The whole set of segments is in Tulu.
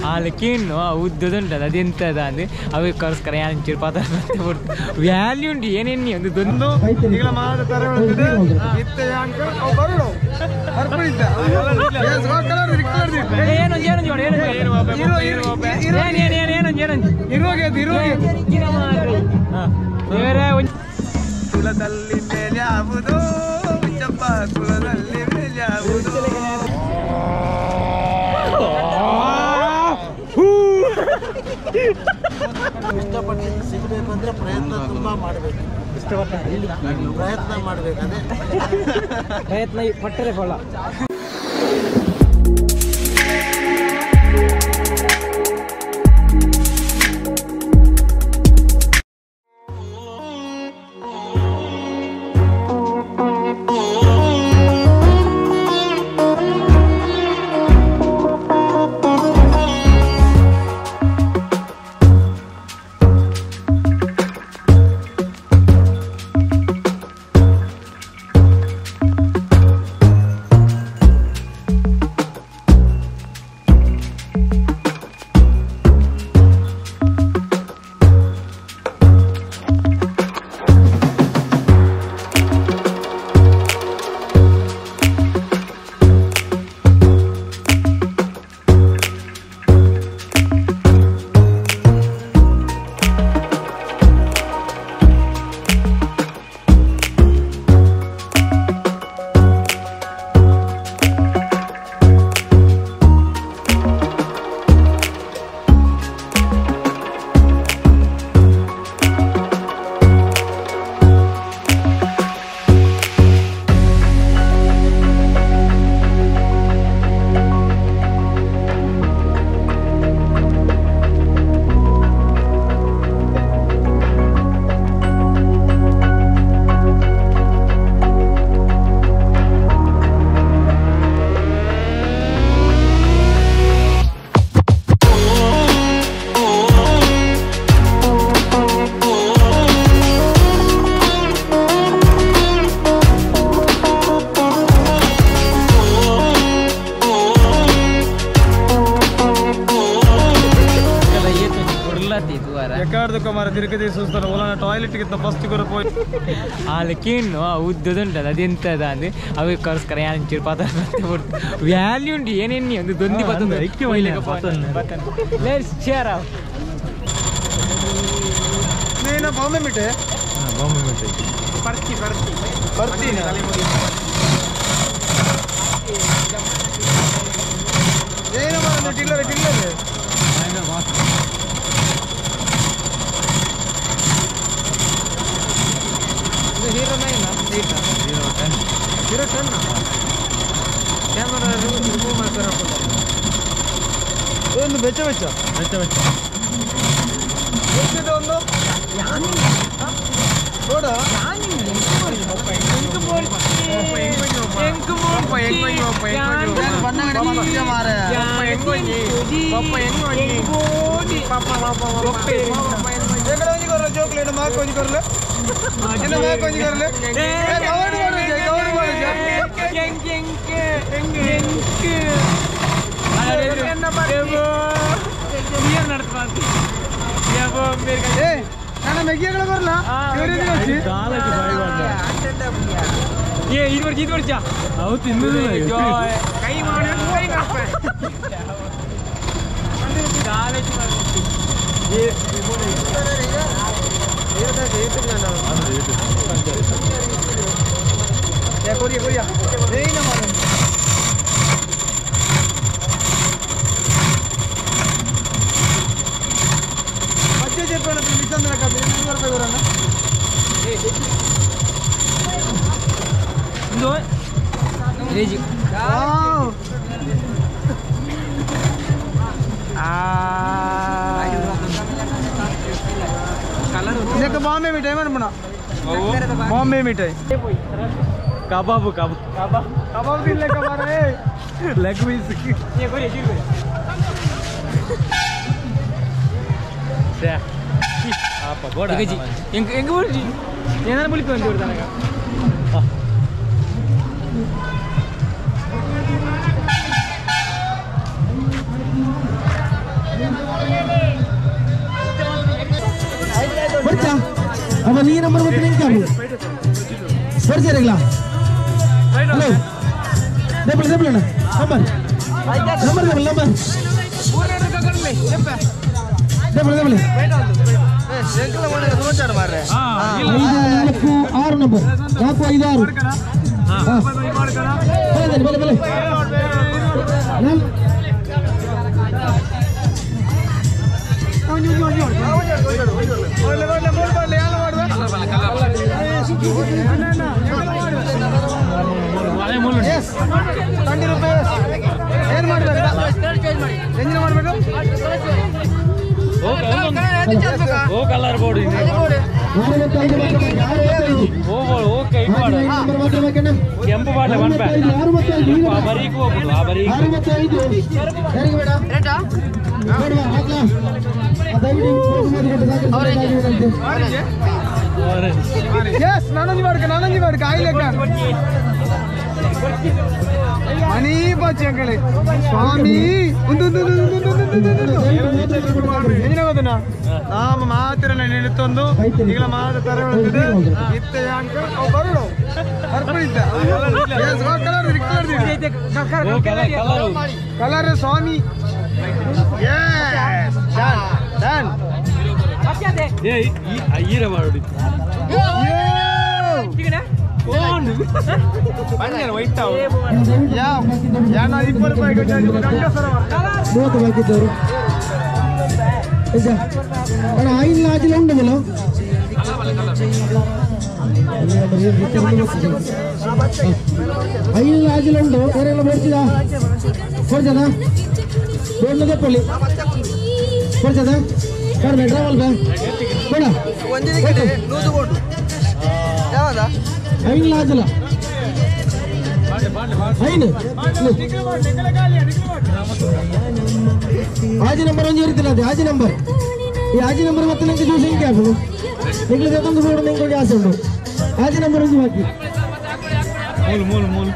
ಆಲಕ್ಕೇನು ಉದ್ದದುಂಟದ ಅದೆಂತದ ಅಂದು ಅವಕ್ಕೋಸ್ಕರ ಯಾನ್ ಪಾತ್ರ ವ್ಯಾಲ್ಯೂ ಉಂಟು ಏನೇನು ಒಂದು ದೊಂದು ಕುಲದಲ್ಲಿ ಮೇಲ್ಯಾವುದು ಚಪ್ಪ ಕುಲದಲ್ಲಿ ಮೇಲ್ಯಾವುದು ಇಷ್ಟಪಟ್ಟಿದ್ದು ಸಿಗಬೇಕು ಅಂದರೆ ಪ್ರಯತ್ನ ತುಂಬ ಮಾಡಬೇಕು. ಪ್ರಯತ್ನ ಮಾಡಬೇಕು, ಅದೇ ಪ್ರಯತ್ನ ಪಟ್ಟರೆ ಫಲ. ಆಲಕ್ಕೇನು ಉದ್ದದುಂಟದ ಅದೆಂತದ ಅಂದು ಅವಕ್ಕೋಸ್ಕರ ಯಾನ್ ಪಾತ್ರ ವ್ಯಾಲ್ಯೂ ಉಂಟು ಏನೇನು ಒಂದು ದೊಂದಿ ಬಾಂಬೆ ಮಿಠಾಯಿ ಬಾಂಬೆ ಮಿಠಾಯಿ ಬರ್ತಿ ಬರ್ತಿ ಬರ್ತೀನಿ ಏನು tiller tiller hero 9 8 hero 10 hero 10 camera remove ಮಾಡ್ತಾರೆ. ಒಂದು ಬೆಚ್ಚ ಬೆಚ್ಚ ಬೆಚ್ಚ ಬೆಚ್ಚ ಎಷ್ಟಿದೆ ಒಂದು ನೋಡ ಬಾಂಬೆ ಮಿಠಾಯಿ ಮನ್ಪುಣ ಬಾಂಬೆ ಮಿಠಾಯಿ ಕಬಾಬು ಕಬಾಬ್ ಕಬಾಬ್ ತಿನ್ಲೆಕ್ಕ ಮಾರ್ರೆ ಲೆಗ್ ಪೀಸ್ ಎಂಗ ಬೋಡ್ಜಿ ಏನಾರ ಮುಳಿಪು ಅಂತ ಕೊಡ್ತಾನಗ ನಂಬರ್ ಈ ನಂಬರ್ ಮತ್ತೆ ನಿಂಗೆ ಕಾಪು ಬರ್ತೀರಲ್ಲ ಹಲೋ ದೇಪಲ್ ದೇಪಲ್ ಅಣ್ಣ ನಂಬರ್ ನಂಬರ್ ದೇಪಲ್ ನಂಬರ್ ದೇಪಲ್ ದೇಪಲ್ 5 4 6 ನಂಬರ್ 4 5 6 ಬಲೆ ಬಲೆ ಬಲೆ ಓ ಕಲರ್ ಬೋರ್ಡ್ ಕೆಂಪು ಬಾಟ್ಲೆ ಒನ್ ಪ್ಯಾಕ್ ಆ ಬರೀಗೂ ಹೋಗುದು ಆ ಬರೀ ನಾನೊಂದು ಮಾಡ್ಕ ನಾನೊಂದು ಮಾಡ್ಕ ಆಯ್ಲೆಕ್ಕ ಮಣಿ ಬಾಚಿ ಅಂಕಳಿ ಸ್ವಾಮಿ ಒಂದು ಏನಾಗೋದನ್ನ ನಾಮ ಮಾತಿರ ನಿಂತೊಂದು ಈಗಲ ಮಾತು ತರ ಇತ್ತ ಅಂಕ ಬರೋಡು ಬರ್ಪಡಿದ್ದ ಕಲರ್ ಕಲರ್ ಸ್ವಾಮಿ ಡನ್ ಡನ್ ಏ ಈ ಐರ ಮಾಡೋಡಿ ಮೂವತ್ತು ಬಾಕಿದ್ದವರು ಅಣ್ಣ ಐದು ಲಾಜಿಲ್ ಉಂಟು ಬಲ ಐದು ಲಾಜಿಲ್ ಉಂಟು ಬೇರೆಲ್ಲ ಬರ್ತಿದ ಕೊಡ್ತದ ಬೋರ್ಡ್ನ ತೆಪ್ಪಲ್ಲಿ ಕೊಡ್ತದ ಕಡಿಮೆ ಟ್ರಾವೆಲ್ ಬಾ ಬೇಡ ಐದು ಲಾಜಿಲ ಐನು ಆಜಿ ನಂಬರ್ ಒಂದು ಇರ್ತಿಲ್ಲ ಅದೇ ಆಜಿ ನಂಬರ್ ಈ ಆಜಿ ನಂಬರ್ ಮತ್ತೆ ನಂಗೆ ಜ್ಯೂಸ್ ಹೆಂಗೆ ಹಾಕು ನಿಂಗೆ ತಂದು ಬೋರ್ಡ್ ನಿಂಗೆ ಒಂದು ಆಸೆ ಉಂಟು ಆಜಿ ನಂಬರ್ ಒಂದು ಬಾಕಿ ಮೂಲು ಮೂಲು ಮೂಲು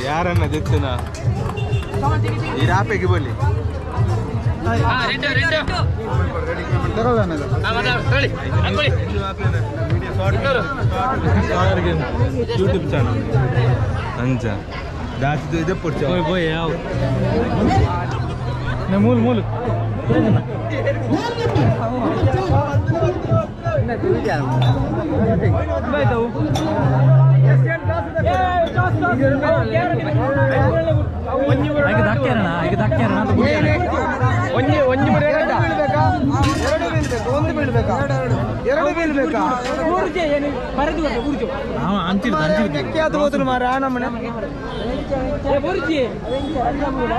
ಯಾರನ್ನ ಜೆತ್ತನ ಈ ರಾಪೆಗೆ ಬಲ್ಲಿ ಯೂಟ್ಯೂಬ್ ಚಾನಲ್ ಅಂಚ ದಾಚಿದ ಇದೆ ಪೊರ್ಚ ಪೋಯ್ ಪೋಯ್ ಯಾವ ಮೂಲು ಮೂಲು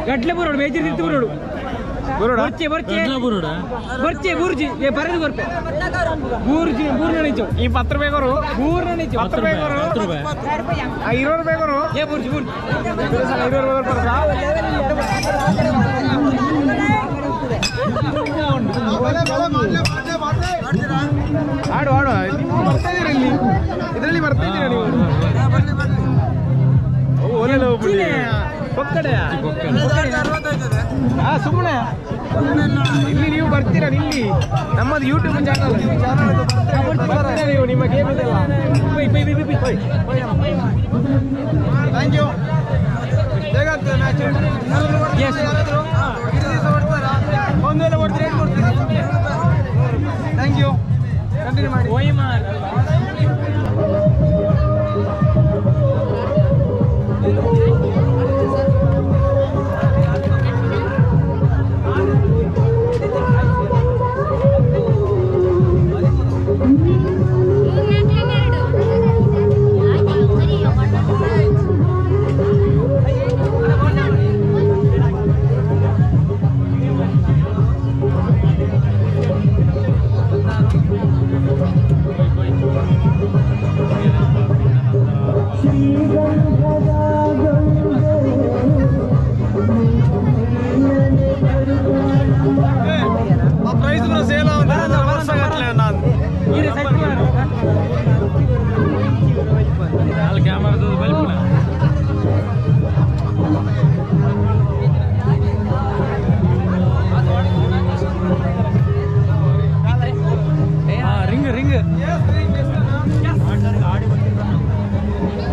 ಗಟ್ಲೆ ಬರೋಡು ಮೇಜರ್ ತಿರ್ತು ಬರೋಡು ಬರ್ಚೆ ಬರ್ಚೆ ಬರ್ಚೆ ಬೂರ್ಜಿ ಏ ಬರೆದು ಬರ್ಪೆ ಬೂರ್ಜಿ ಬೂರ್ನ ನಿಜ ಈ 10 ರೂಪಾಯಿ ಕೊರು ಬೂರ್ನ ನಿಜ 10 ರೂಪಾಯಿ ಕೊರು 20 ರೂಪಾಯಿ ಕೊರು ಏ ಬೂರ್ಜಿ ಬೂರ್ಜಿ 20 ರೂಪಾಯಿ ಕೊರು ಆಡು ಆಡು ಬರ್ತಾ ಇದೀರ ಇಲ್ಲಿ ಇದರಲ್ಲಿ ಬರ್ತಾ ಇದ್ದೀರಾ ನೀವು ಸುಮ್ಮನೆ ಇಲ್ಲಿ ನೀವು ಬರ್ತೀರಾ ಇಲ್ಲಿ ನಮ್ಮದು ಯೂಟ್ಯೂಬ್ ಚಾನಲ್ ಬರ್ತೀರಾ ನೀವು ನಿಮ್ಮ ಗೇಮ್ ಇದೆಲ್ಲ. Thank you. ಹೇಗಾಗ್ತದೆ ಮ್ಯಾಚ್? ಒಂದು ವೇಳೆ ಕೊಡ್ತೀರಾ ಏನು ಕೊಡ್ತೀರಾ? Thank you. Continue ಮಾಡಿ.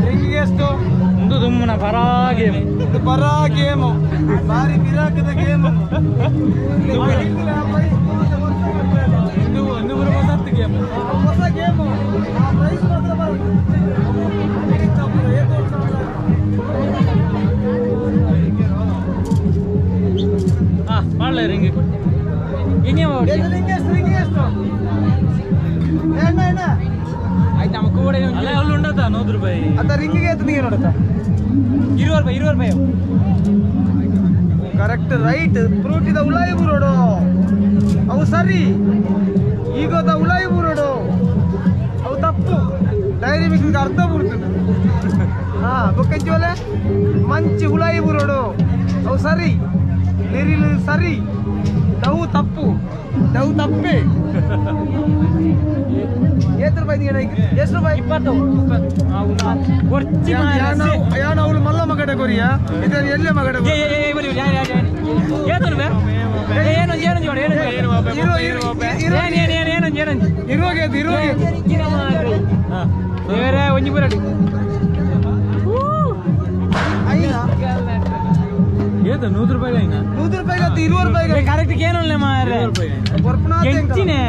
ರಿಂಗ್ ಎಷ್ಟು ಒಂದು ದುಮ್ಮನ ಪರಾ ಗೇಮ್ ಇದು ಪರಾ ಗೇಮು ಭಾರಿ ಬಿರಾಕದ ಗೇಮ್ ಇದು ಒಂದು ಹೊಸತ್ತು ಗೇಮ್ ಹೊಸ ಗೇಮು ಪ್ರೈಸ್ ಮಾತ್ರ ಬರುತ್ತೆ. ಹಾ ಮಾಡಲ ರಿಂಗ್ ಇನ್ನೇ ರಿಂಗ್ ಎಷ್ಟು ರಿಂಗ್ ಎಷ್ಟು ಎಣ್ಣ ಎಣ್ಣ ಆಯ್ತು ನಮ್ಮ ಕೂಡ ಅಲ್ಲ ಅಲ್ಲಿ ಉಂಡತ 100 ರೂಪಾಯಿ ಅತ್ತ ರಿಂಗಿಗೆ ಎತ್ತು ನೀನು ನೋಡತ್ತ 20 ರೂಪಾಯಿ 20 ರೂಪಾಯಿ ಕರೆಕ್ಟ್ ರೈಟ್ ಫ್ರೂಟಿದ ಉಲಾಯಿ ಬುರೋಡು ಅವು ಸರಿ ಈಗೋದ ಉಲಾಯಿ ಬುರೋಡು ಅವು ತಪ್ಪು ಡೈರಿ ಮಿಕ್ಕಿಗೆ ಅರ್ಧ ಬುರ್ತದೆ ಹಾ ಬೊಕ್ಕಂಚಿವಲೆ ಮಂಚಿ ಉಲಾಯಿ ಬುರೋಡು ಅವು ಸರಿ ನೆರಿಲು ಸರಿ ಡವ್ ತಪ್ಪು ಡವ್ ತಪ್ಪೇ ಏತ್ ರೂಪಾಯಿ ಎಷ್ಟು ರೂಪಾಯಿ 20 ಯಾನ ಅವಳು ಮಲ್ಲಮ್ಮ ಕ್ಯಾಟಗರಿಯಾ ಇದನ್ನು ಎಲ್ಲಮ್ಮ ಕ್ಯಾಟಗರಿ ಏತ 100 ರೂಪಾಯಿ అయినా 100 ರೂಪಾಯಿ 20 ರೂಪಾಯಿ ಕರೆಕ್ಟ್ ಏನಲ್ಲ ಮಾರ್ರೆ ಎಂಚಿನೇ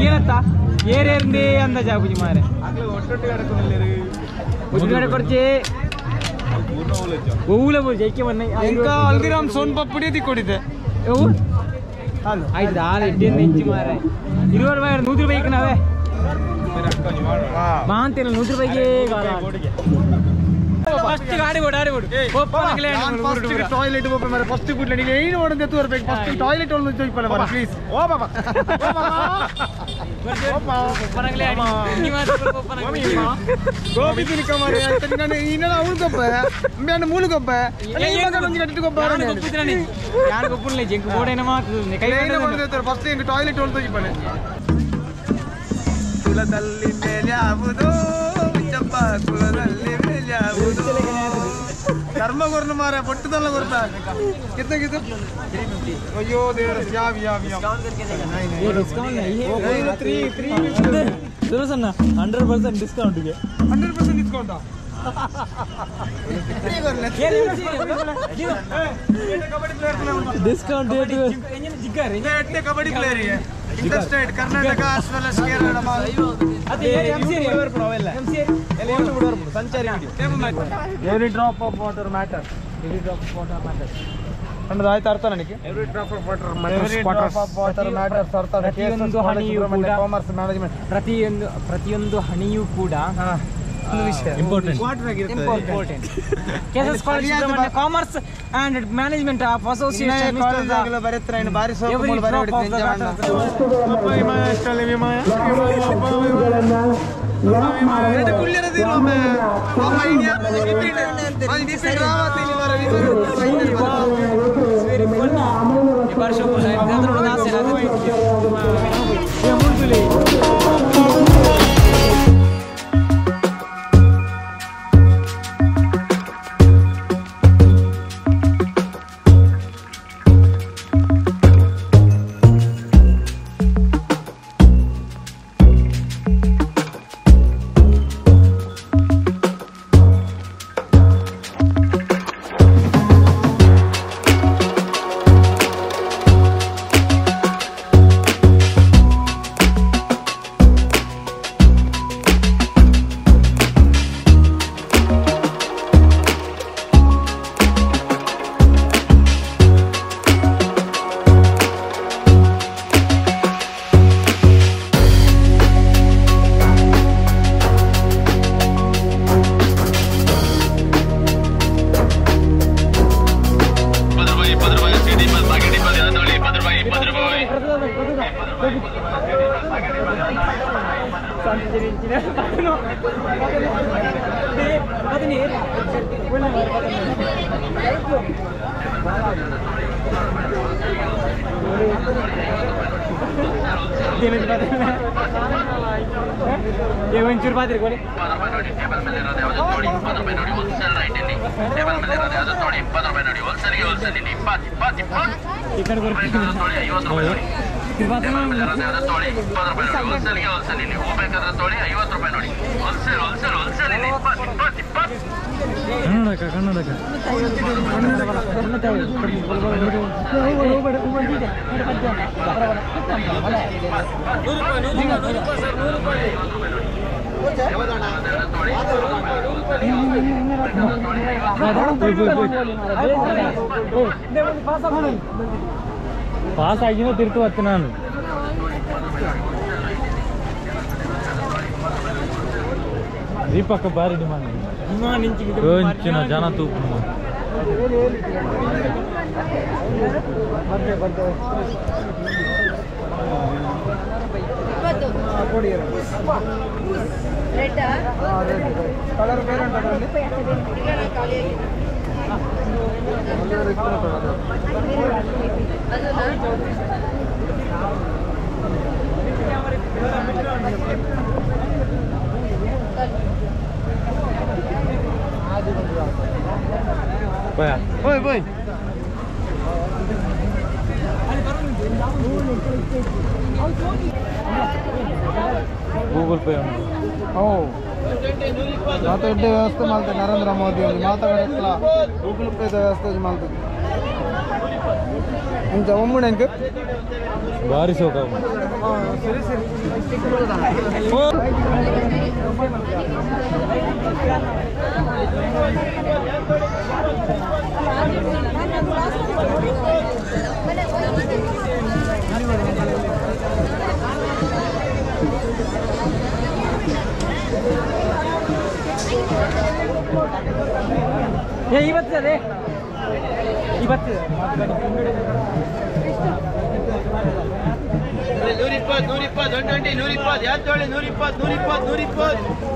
ಏನತ್ತ ಏರೇರ್ಂದೇ ಅಂದಾಜು ಆಪುಜಿ ಮಾರ್ರೆ ಒಟ್ಟೊಟ್ಟಿಗೆ ಕೊರ್ಚೆ ಒವ್ವುಲ ಬೂರ್ಜಿ ಐಕೆ ಬನ್ನ ఇంకా ಹಲ್ದಿರಾಮ್ ಸೋನ್ ಪಪ್ಪಡಿ ದಿಕ್ಕೊಡಿದೆ ಆಯ್ತು ದಾಲ ಎಡ್ಡೆಂದು ಇಂಚಿ ಮಾರ್ರೆ 20 ರೂಪಾಯಿ 100 ರೂಪಾಯಿಗೆ ನಾವೇ ಮಾಂತಿಲ್ಲ 100 ರೂಪಾಯಿಗೆ ಫಸ್ಟ್ ಗಾಡಿ ಕೊಡು ಗಾಡಿ ಕೊಡು ಫಸ್ಟ್ ಟಾಯ್ಲೆಟ್ ಹೋಗ್ಬೇಕು ಮಾರ್ರೆ ಫಸ್ಟ್ ಗುಡ್ಲೆ ನೀನು ಏನು ಮಾಡೋದು ತೋರ್ಬೇಕು ಫಸ್ಟ್ ಟಾಯ್ಲೆಟ್ ಒಳ್ಳೆ ಚೋಯ್ಪಲ್ಲ ಮಾರ್ರೆ ಪ್ಲೀಸ್ ಓ ಬಾಬಾ ಗೋಬಿ ತಿನ್ಕ ಮಾರ್ರೆ ನಾನು ಇನ್ನೆಲ್ಲ ಅವಳು ಗೊಬ್ಬ ನಾನು ಮೂಲು ಗೊಬ್ಬ ಕಟ್ಟಿಟ್ಟು ಗೊಬ್ಬ ಯಾರು ಗೊಬ್ಬರಲ್ಲ ಜಂಕ್ ಬೋರ್ಡ್ ಮಾತು ಕೈ ಮಾಡೋದು ಫಸ್ಟ್ ಹಿಂಗೆ ಟಾಯ್ಲೆಟ್ ಒಳ್ಳೆ ತೋಯ್ಪಲ್ಲ ಕುಲದಲ್ಲಿ ಮೇಲ್ಯಾವುದು ಚಪ್ಪ ಕುಲದಲ್ಲಿ ಮೇಲ್ಯಾವುದು ಧರ್ಮ ಕೊರ್ನು ಮಾರ ಪೊಟ್ಟದಲ್ಲ ಕೊರ್ತ ಕಿತ್ತ ಕಿತ್ತ ಅಯ್ಯೋ ದೇವರ ಯಾವ ಯಾವ ಯಾವ 3 3 ಸುರಸಣ್ಣ 100% ಡಿಸ್ಕೌಂಟ್ ಗೆ 100% discount discount kabaddi player interstate Karnataka as well as Kerala every drop of water matter every drop of water matter ಅನ್ನೋದು ಆಯ್ತು ಅರ್ಥ ನನಗೆ every drop of water every drop of water matters ಅರ್ಥ ಪ್ರತಿಯೊಂದು ಹನಿಯೂ ಕೂಡ ಕಾಮರ್ಸ್ ಮ್ಯಾನೇಜ್ಮೆಂಟ್ ಪ್ರತಿಯೊಂದು ಹನಿಯೂ ಕೂಡ ಒಂದು ವಿಷಯ important important KSS college Subrahmanya commerce and management of association college ಬರೆತ್ರ ಇನ್ನು ಬಾರಿ ಸೋಕು ಎವ್ರಿ ಮೂಲ ಬರೆ ಡ್ರಾಪ್ ಆಫ್ the ಒಂಚೂರು ಪಾತ್ರೆ ಕೊಡಿ ಈ ಕಡೆ ಬರ್ತೀನಿ. ಕನ್ನಡಕ ಕನ್ನಡಕ ಪಾಸ್ ಆಗಿನ ತಿರ್ತು ಬತ್ತೆ ನಾನು. ದೀಪಕ್ಕ ಬಾರಿ ಡಿಮಾಂಡ್ ಇಂಚಿನ ಜನ ತೂಪು. ಹೋಯ್ ಹೋಯ್ ಗೂಗಲ್ ಪೇ ಉಂಟು. ಓ ಮಾತಾಡ ವ್ಯವಸ್ಥೆ ಮಾಡ್ತಾರೆ ನರೇಂದ್ರ ಮೋದಿ ಒಂದು ಮಾತಾಡಕ್ಲ ಗೂಗಲ್ ಪೇ ವ್ಯವಸ್ಥೆ ಮಾಡ್ತದೆ. ಇಂಚ ಒಮ್ಮೆ ಎಂಕ್ ಭಾರಿ ಶೋಕ. ಸರಿ ಸರಿ. ಏ ಇವತ್ತದೆ ಇವತ್ತು 120 120 120 120 ಯಾತೋಳಿ 120 120 120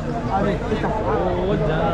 120 ಓ ಜನ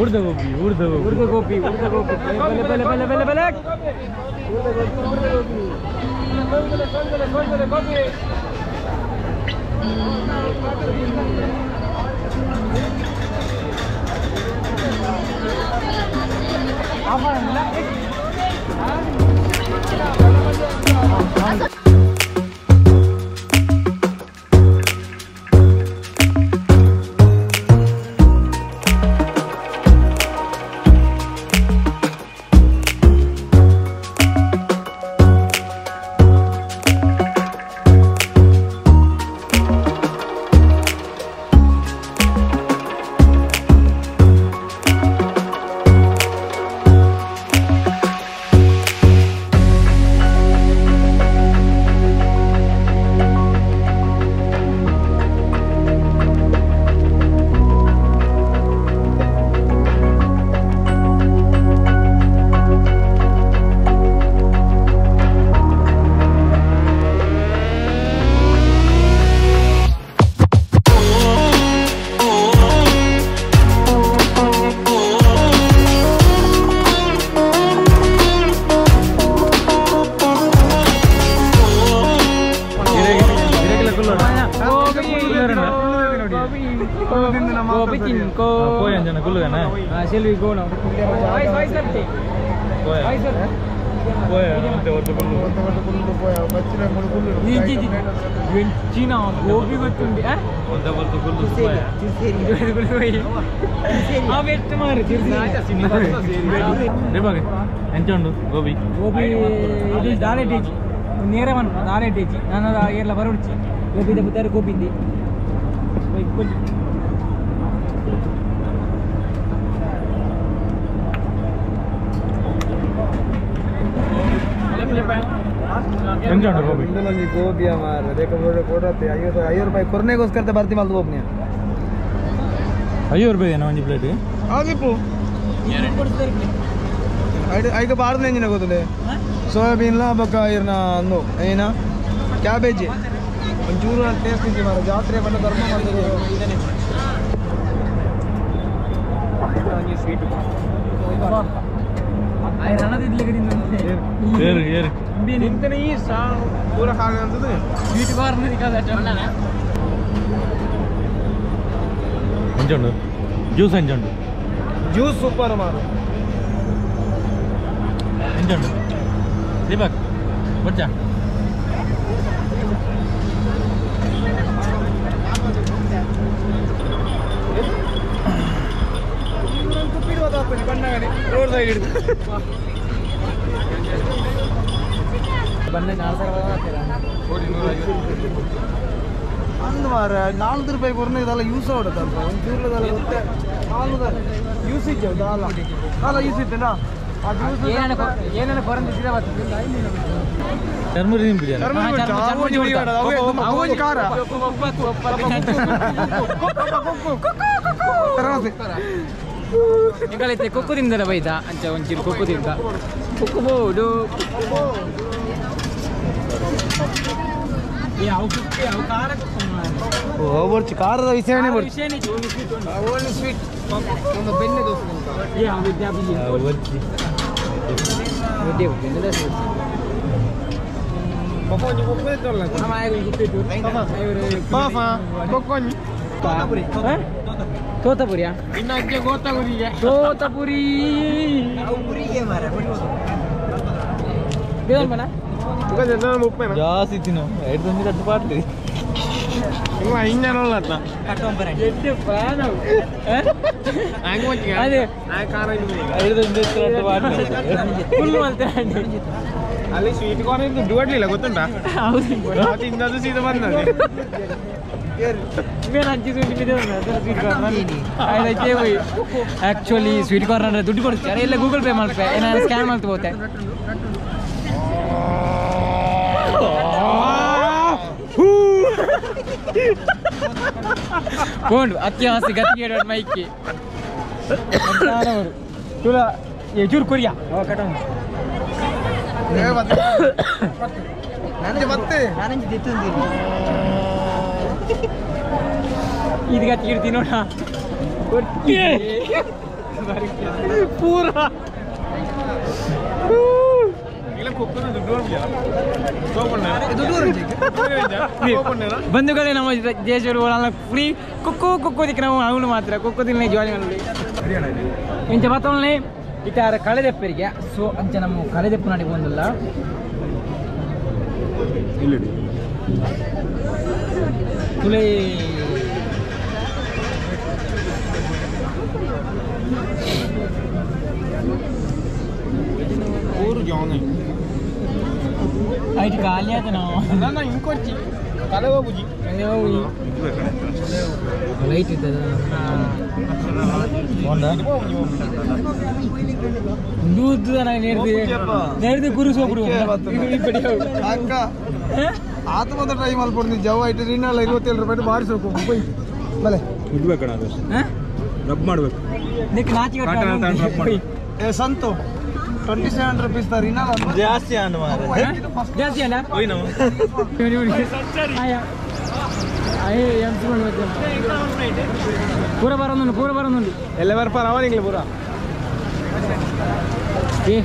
ಉರ್ದ ಗೋಬಿ ಉರ್ದ ಗೋಬಿ ಉರ್ದ ಗೋಬಿ ಉರ್ದ ಗೋಬಿ ಬಲೆ ಬಲೆ ಬಲೆ ಬಲೆ ಬಲೆ ಉರ್ದ ಗೋಬಿ ಉರ್ದ ಗೋಬಿ ಬಲೆ ಬಲೆ gobi Shall we go now? Why, why, sir? Why, sir? ಎಂಚಿನ ಗೋಬಿ ಗೊತ್ತುಂಡಿ ಎಂಚ ಉಂಡು ಗೋಬಿ ಗೋಬಿ ಇದು ದಾಲೆ ಟೇಜಿ ನೇರ ಮನ್ಪ ದಾಲೆ ಟೇಜಿ ನಾನು ಏರ್ಲ ಬರೋಡ್ಚಿ ಗೋಬಿದ ಪುತ್ತಾರು ಗೋಬಿಂದಿ ಎಂಚ ಉಂಡು ಗೋಬಿ ಒಂದೊಂದು ಗೋಬಿಯ ಮಾರ ಬೇಕಾದ್ರೆ ಕೊಡತ್ತೆ 50 ರೂಪಾಯಿ ಕೊರನೆಗೋಸ್ಕರ ಬರ್ತಿ ಮಲ್ದು ಗೋಬಿನ 50 ರೂಪಾಯಿ ಏನೋ ಒಂದು ಪ್ಲೇಟ್ ಆಗಿಪ್ಪು ಐಕ ಬಾರ್ದು ಎಂಜಿನ ಗೊತ್ತುಂಡೆ ಸೋಯಾಬೀನ್ಲ ಬೊಕ್ಕ ಇರ್ನ ಅಂದು ಏನ ಕ್ಯಾಬೇಜ್ ಒಂಚೂರು ಟೇಸ್ಟ್ ಇಜ್ಜಿ ಮಾರ ಜಾತ್ರೆ ಬಂದ ಧರ್ಮ ಮಾಡ್ತದೆ ಪೂರ ಖಾಲಿ ಅಂತದೆ ಸ್ವೀಟ್ ಕಾರ್ನ್ ಎಂಚ ಉಂಡು ಜ್ಯೂಸ್ ಎಂಚ ಉಂಡು ಜ್ಯೂಸ್ ಸೂಪರ್ ಮಾರು ಎಂಚ ಉಂಡು ದೀಪಕ್ ಬಚ್ಚ ರೋಡ್ ಸೈಡ್ ಹಿಡಿದು ಅಂದು ಮಾರ 4 ರೂಪಾಯಿ ಕೊರನೆ ಇದೆಲ್ಲ ಯೂಸ್ ಆಗುತ್ತಲ್ಪ ಒಂದು ಚೂರು ಗೊತ್ತೆ 4 ಯೂಸ್ ಇಜ್ಜೆ ದಾಲ ದಾಲ ಯೂಸ್ ಇತ್ತೇನಾ ಏನೇನು ಕೊರಂದು ಸೀದಾ ಬರ್ತದೆ ಚರ್ಮುರಿ ನಿಂಪಿದೆ ಎಂಕಲೈತೆ ಕೊಕ್ಕು ತಿಂದಲ್ಲ ಬೈದ ಅಂಚ ಒಂಚೂರು ಕೊಕ್ಕು ತಿಂದ ಕೊಕ್ಕು ಬೋದು ಖಾರದ ವಿಷಯನೇ ಸ್ವೀಟ್ ಒಂದು ಬೆಣ್ಣೆ ದೋಸೆ ತೋತಾಪುರಿಯಾ ತೋತಾಪುರಿ ಜಾಸ್ತಿ ತಿನ್ನು 2 ಪಾಟ್ಲಿ ಅಲ್ಲಿ ಸ್ವೀಟ್ ಕಾರ್ನ್ ದುಡ್ಡು ಕೊಡ್ಲಿಲ್ಲ ಗೊತ್ತುಂಟಾ ತಿಂದದ್ದು ಸೀದಾ ಬಂದದ್ದು ಆಕ್ಚುಲಿ ಸ್ವೀಟ್ ಕಾರ್ನ್ ಅಂದ್ರೆ ದುಡ್ಡು ಕೊಡ್ತಾರೆ ಇಲ್ಲ ಗೂಗಲ್ ಪೇ ಮಾಡ್ತಾರೆ ಏನಾದ್ರು ಸ್ಕ್ಯಾನ್ ಮಾಡ್ತಾ ಹೋಗುತ್ತೆ ಕೊಂಡು ಅತ್ಯಾಸೆ ಗತಿಗೆ ಮೈಕಿ ಚೂರು ಕೊರಿಯಾ ಇದು ಗತಿಗೆ ಇಡ್ತೀನಿ ನೋಡ ಪೂರ ಬಂಧುಗಳೇ ನಮ್ಮ ದೇಶರು ಫ್ರೀ ಕುಕ್ಕು ಕುಕ್ಕೋದಿಕ್ಕೆ ನಾವು ಅವನು ಮಾತ್ರ ಕುಕ್ಕೋದಿಲ್ಲ ಜಾಯಿನ್ ಇಂಚ ಮಾತ್ರ ಇತ್ತಾರ ಕಳೆದೆಪ್ಪರಿಗೆ ಸೊ ಅಂಚ ನಮ್ಮ ಕಳೆದೆಪ್ಪು ನಾಡಿ ಬಂದಿಲ್ಲ ತುಲೆ ಐಟ್ ಖಾಲಿ ಆಯ್ತು ನಾವು ಇಂಕೊರ್ಚಿ ತಲೆ ಹೋಗುಜಿ ಲೈಟ್ ಇದ್ದದ ನೇರ್ದು ಗುರು ಸೋಪುಡು ಅಕ್ಕ ಆತ ಬಂದ ಟ್ರೈ ಮಲ್ಪೊಡ್ದು ಜವ್ ಐಟ್ ನಿನ್ನಲ್ಲ 27 ರೂಪಾಯಿ ಬಾರಿ ಸೋಕು ಪೋಯ್ ಬಲೆ ಉಡ್ಬೇಕಣ ಅದು ರಬ್ ಮಾಡಬೇಕು ನಿಕ್ ನಾಚಿ ಏ ಸಂತು 27 ರೂಪೀಸ್ ತ ರಿನಾಲ ಜಾಸ್ತಿ ಅನ್ನ ಮಾರೆ ಜಾಸ್ತಿ ಅಲ್ಲ ಹೋಯ್ ನಾವು ಅಯ್ಯ ಎಂಸಿ ಪೂರ ಬರೋನು ಪೂರ ಬರೋನು ಎಲ್ಲ ಬರ್ಪಾರ ಅವನಿಗೆ ಪೂರ ಏ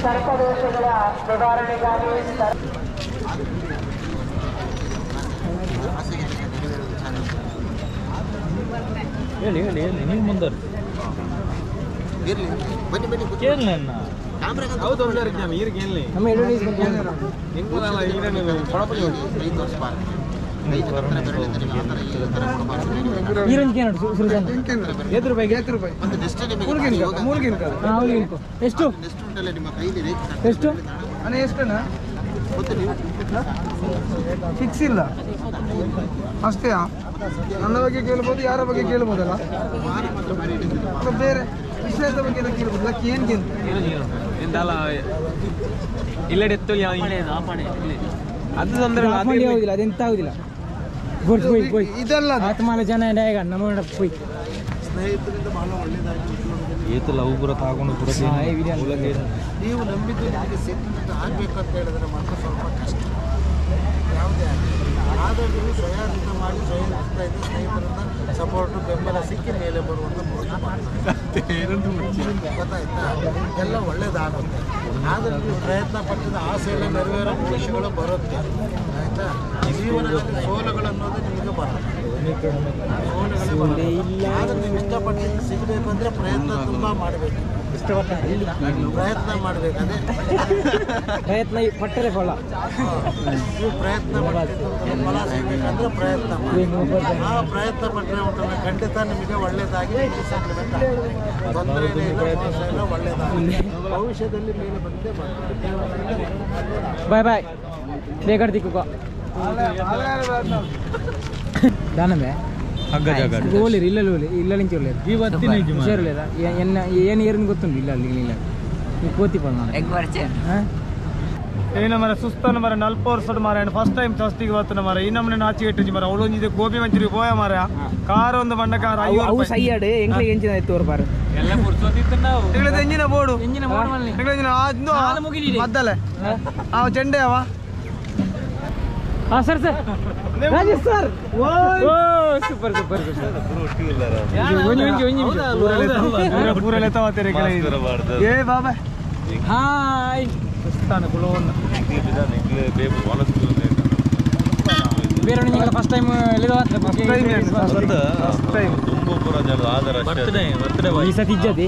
ಸರ್ಪದೋಷಗಳ ನಿವಾರಣೆಗಾಗಿ ಹೇಳಿ ಹೇಳಿ ಹೇಳಿ ನೀವು ಮುಂದುವರಿ ಇರಲಿ ಬನ್ನಿ ಬನ್ನಿ ಕೇಳಲಿ ಅಣ್ಣ ಹೌದು ನೀರಿಗೆ ನಮ್ಮ ಎಡವಡಿ ಕೈ ತೋರಿಸಬಾರ್ದು ಕೈ ಹತ್ರ ಬೆರಳಿದ್ರೆ ಆ ಥರ ಈ ಥರ ಕೊಡಬಾರ್ದು ಈರೊಂದು ಏನು ಸುರುಜಾನ ರೂಪಾಯಿ ಐದು ರೂಪಾಯಿ ಒಂದು ನೆಸ್ಟ್ ನಿಮಗೆ ಹಾ ಎಷ್ಟು ನೆಸ್ಟ್ ಉಂಟಲ್ಲ ನಿಮ್ಮ ಕೈಲಿ ರೇಖೆ ಎಷ್ಟು ಅಣ್ಣ ಎಷ್ಟಣ್ಣ ಮತ್ತು ನೀವು ಫಿಕ್ಸ್ ಇಲ್ಲ ಅಷ್ಟೇ ನನ್ನ ಬಗ್ಗೆ ಕೇಳ್ಬೋದು ಯಾರ ಬಗ್ಗೆ ಕೇಳ್ಬೋದಲ್ಲ ಅಲ್ಲ ಬೇರೆ ವಿಷಯದ ಬಗ್ಗೆ ಎಲ್ಲ ಕೇಳ್ಬೋದು ಲಕ್ಕಿ ಏನು ಕೇಳ್ತ ಇಲ್ಲ ಅದು ತೊಂದರೆ ಇಲ್ಲ ಆಫ್ ಆಗುದಿಲ್ಲ ಅದೆಂತ ಆಗುದಿಲ್ಲ ಬೋಯ್ ಬೋಯ್ ಬೋಯ್ ಇದಲ್ಲ ಅದು. ಆತ್ಮಾಲ ಜನ ಡಾಯಗ ನಮ್ಮ ಪೋಯ್ ಸ್ನೇಹಿತರಿಂದ ಬಹಳ ಒಳ್ಳೆಯದಾಗಿ ಉದ್ಯೋಗದಲ್ಲಿ ಏತು ಲವ್ ಪೂರ ತಗೊಂಡು ಪೂರ ಹಾ, ಈ ವಿಡಿಯೋ ನೀವು ನಂಬಿದ್ದು ನಿಮಗೆ ಸೆಟ್ಲ್ಮೆಂಟ್ ಆಗಬೇಕು ಅಂತ ಹೇಳಿದ್ರೆ ಮಾತ್ರ ಸ್ವಲ್ಪ ಕಷ್ಟ ಯಾವುದೇ ಆಗಲಿ ಆದರೆ ನೀವು ಸ್ವಯಂ ಮಾಡಿ ಸ್ವಯಂ ಇದ್ದ ಸ್ನೇಹಿತರಿಂದ ಸಪೋರ್ಟು ಬೆಂಬಲ ಸಿಕ್ಕಿ ಮೇಲೆ ಬರುವಂಥ ಪ್ರಯತ್ನ ಮಾಡ್ತಾರೆ ಗೊತ್ತಾಯ್ತಾ ಎಲ್ಲ ಒಳ್ಳೇದಾಗುತ್ತೆ ಆದರೆ ನೀವು ಪ್ರಯತ್ನ ಪಟ್ಟಿದ ಆಸೆ ಎಲ್ಲ ನೆರವೇರೋ ಭವಿಷ್ಯಗಳು ಬರುತ್ತೆ ಆಯಿತಾ ಜೀವನದಲ್ಲಿ ಸೋಲುಗಳು ಅನ್ನೋದು ನಿಮಗೆ ಬರುತ್ತೆ ಸೋಲುಗಳೇ ಬರುತ್ತೆ ಆದರೆ ನೀವು ಇಷ್ಟಪಟ್ಟಿದ್ದು ಸಿಗಬೇಕು ಅಂದರೆ ಪ್ರಯತ್ನ ತುಂಬ ಮಾಡಬೇಕು ಪ್ರಯತ್ನ ಮಾಡಬೇಕು ಅದೇ ಪ್ರಯತ್ನ ಪಟ್ಟರೆ ಫಲ ನೀವು ಪ್ರಯತ್ನ ಪಟ್ಟಿದ್ದು ಫಲ ಸಿಗಬೇಕಂದ್ರೆ ಪ್ರಯತ್ನ ಮಾಡಿ ಆ ಪ್ರಯತ್ನ ಪಟ್ಟರೆ ಉಂಟಲ್ಲ ಖಂಡಿತ ನಿಮಗೆ ಒಳ್ಳೇದಾಗಿ ನಿಮಗೆ ಸೆಟ್ಲ್ಮೆಂಟ್ ಆಗುತ್ತೆ ತೊಂದರೆನೇ ಇಲ್ಲ ಮೋಸ ಇಲ್ಲ ಒಳ್ಳೇದಾಗುತ್ತೆ ಭವಿಷ್ಯದಲ್ಲಿ ಮೇಲೆ ಬಂದೇ ಬರ್ತದೆ ಬಾಯ್ ಬಾಯ್ ಬೇಗ ದಿಕ್ಕುಕ ದಾನಮೆ ಹಗ್ಗ ಜಾಗ ಓಲಿರಿ ಇಲ್ಲ ಓಲಿ ಇಲ್ಲ ನಿಂಚಿ ಒಳ್ಳೆಯದು ಹುಷಾರಿಲ್ಲ ಎನ್ನ ಏನು ಏರಿನ ಗೊತ್ತುಂಟು ಇಲ್ಲ ಅಲ್ಲಿ ಇಲ್ಲ ನೀವು ಕೋತಿ ಪಡ ಹಾಂ ಏನ ಮರ ಸುಸ್ತನ ಮರ ನಲ್ಪ ವರ್ಷದ ಮಾರ ಫಸ್ಟ್ ಟೈಮ್ ಫಸ್ಟಿಗೆ ಬರ್ತನ ಮರ ಈ ನಮ್ಮನೆ ನಾಚಿ ಇಟ್ಟಿಜಿ ಮರ ಅವಳೊಂದು ಗೋಬಿ ಮಂಚೂರಿ ಪೋಯ ಮಾರ ಕಾರ್ ಒಂದು ಬಣ್ಣ ಕಾರ್ ಅವು ಸೈಯಾಡು ಎಂಗ್ಲಿಗೆ ಎಂಚಿನ ಆಯ್ತು ತೋರ್ಪಾರು ಎಲ್ಲ ಪುರ್ಸೊತ್ತಿತ್ತು ನಾವು ಎಂಜಿನ ಬೋರ್ಡು ಎಂಜಿನ ಬೋರ್ಡ್ ಮಲ್ಲಿ ಎಂಜಿನ ನಾಲ್ ಮುಗಿಲಿದೆ. ಮದ್ದಲೆ ಆ ಚೆಂಡೆ ಅವ ಹಾಂ sir sir Rajesh sir oh super super super ಒಂಜಿ ಒಂಜಿ ಒಂಜಿ ನಿಮಿಷ. ಪೂರ ಲೆತ್ತವಾತೀರಿ ಏ ಬಾಬಾ ಹಾಯ್ ಸುಸ್ತಾನ ಕುಲೋನ್ ಬೇರೆ ನಿಮಗೆ first time first time birthday ಈ ಸತಿ ಇಜ್ಜತಿ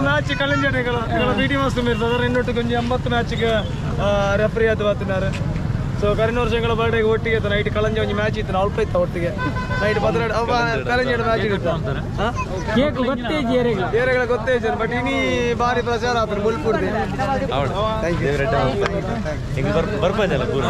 ಮ್ಯಾಚ್ ಕಳಂಜಡಿಗಳು ಬಿ ಟಿ ಮಾಸ್ಟರ್ ಮೀರ್ತದೆ ಇನ್ನೊಟ್ಟು ಕೊಂಚ 80 ಮ್ಯಾಚ್ಗೆ ರೆಫ್ರಿ ಆದ ಬಾತಿನಾರು ಸೊ ಕರಿನ ವರ್ಷಗಳ ಬರ್ಡೇಗೆ ಒಟ್ಟಿಗೆ ಇತ್ತು ನೈಟ್ ಕಳಂಜ ಒಂಜಿ ಮ್ಯಾಚ್ ಇತ್ತು ಅಲ್ಪ ಇತ್ತು ಒಟ್ಟಿಗೆ ನೈಟ್ 12 ಕಳಂಜ ಮ್ಯಾಚ್ ಇತ್ತು ಕೇಕ್ ಗೊತ್ತೇ ಜೇರೆಗಳ ಏರೆಗಳ ಗೊತ್ತೇ ಇಜ್ಜೆ ಬಟ್ ಇನಿ ಬಾರಿ ಪ್ರಚಾರ ಆತನ ಬುಲ್ಪುರ್ದೆ ಬರ್ಪದಲ್ಲ ಪೂರ.